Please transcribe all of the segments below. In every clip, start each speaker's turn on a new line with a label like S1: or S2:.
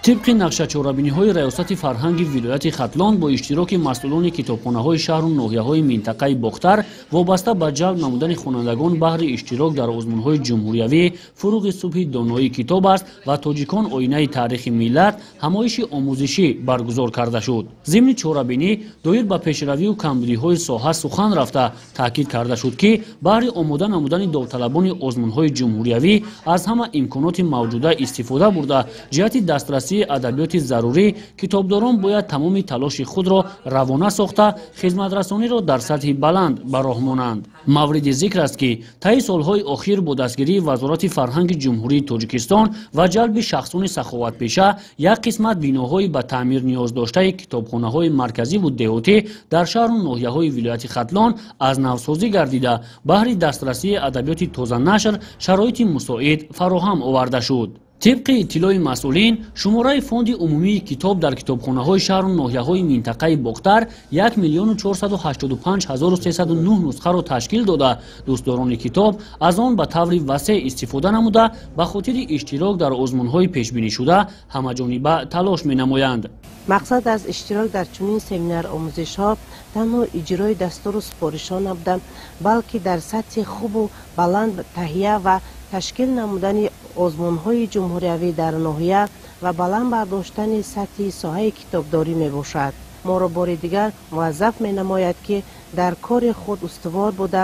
S1: Тибқи нақшачорабиниҳои Раёсати фарҳанги вилояти Хатлон бо иштироки масъулони китобхонаҳои шаҳру ноҳияҳои минтақаи Бохтар вобаста ба ҷалб намудани хонандагон баҳри иштирок дар озмунҳои ҷумҳуриявӣ «Фуруғи субҳи доноӣ китоб аст» ва «Тоҷикон оинаи таърихи миллат» ҳамоиши омӯзишӣ баргузор карда шуд. Зимни чорабинӣ доир ба пешравию камбудиҳои соҳа сухан рафта, таъкид карда шуд, ки баҳри омода намудани довталабони озмунҳои ҷумҳуриявӣ аз ҳама имконоти мавҷуда истифода бурда, ҷиҳати дастрасии адабиёти зарурӣ китобдорон бояд тамоми талоши худро равона сохта, хизматрасониро дар сатҳи баланд ба роҳ монанд. Мавриди зикр аст, ки таи солҳои охир бо дастгирии Вазорати фарҳанги Ҷумҳурии Тоҷикистон ва ҷалби шахсони саховатпеша як қисмат биноҳои ба таъмир ниёз доштаи китобхонаҳои марказиву деҳотӣ дар шаҳру ноҳияҳои вилояти Хатлон аз навсозӣ гардида, баҳри дастрасии адабиёти тозанашр шароити мусоид фароҳам оварда шуд. Тибқи иттилои масъулин, шумораи фонди умумии китоб дар китобхонаҳои шаҳру ноҳияҳои минтақаи Бохтар 1 485 309 нусхаро ташкил дода, дӯстдорони китоб аз он ба таври васеъ истифода намуда, ба хотири иштирок дар озмунҳои пешбинишуда ҳамаҷониба талош менамоянд.
S2: Мақсад аз иштирок дар чунин семинар омӯзишҳо танҳо иҷрои дастуру супоришҳо набуда, балки дар сатҳи хубу баланд таҳия ва ташкил намудани озмунҳои ҷумҳуриявӣ дар ноҳия ва баланд бардоштани сатҳи соҳаи китобдорӣ мебошад. Моро бори дигар муваззаф менамояд, ки дар кори худ устувор буда,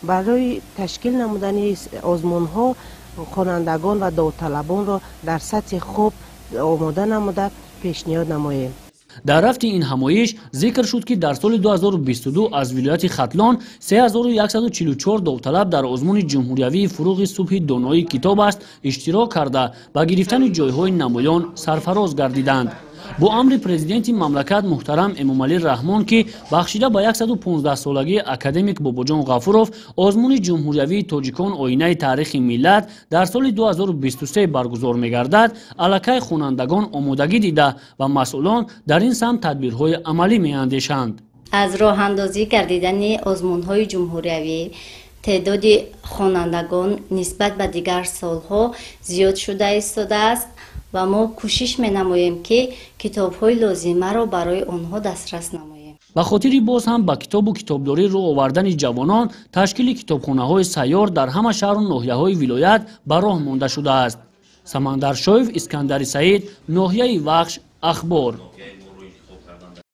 S2: барои ташкил намудани озмунҳо хонандагон ва довталабонро дар сатҳи хуб омода намуда, пешниҳод намоем.
S1: Дар рафти ин ҳамоиш зикр шуд, ки дар соли 2022 аз вилояти Хатлон 3144 довталаб дар озмуни ҷумҳуриявии «Фуруғи субҳи доноӣ китоб аст» иштирок карда, ба гирифтани ҷойҳои намоён сарфароз гардиданд. Бо амри Президенти мамлакат муҳтарам Эмомалӣ Раҳмон, ки бахшида ба 115-солагии академик Бобоҷон Ғафуров озмуни ҷумҳуриявии «Тоҷикон оинаи таърихи миллат» дар соли 2023 баргузор мегардад, аллакай хонандагон омодагӣ дида ва масъулон дар ин самт тадбирҳои амалӣ меандешанд.
S3: Аз роҳандозӣ гардидани озмунҳои ҷумҳуриявӣ теъдоди хонандагон нисбат ба дигар солҳо зиёд шуда истодааст ва мо кӯшиш менамоем, ки китобҳои лозимаро барои онҳо дастрас намоем.
S1: Ба хотири боз ҳам ба китобу китобдорӣ рӯ овардани ҷавонон ташкили китобхонаҳои сайёр дар ҳама шаҳру ноҳияҳои вилоят ба роҳ монда шудааст. Самандар Шоев, Искандари Саид, ноҳияи Вахш, Ахбор.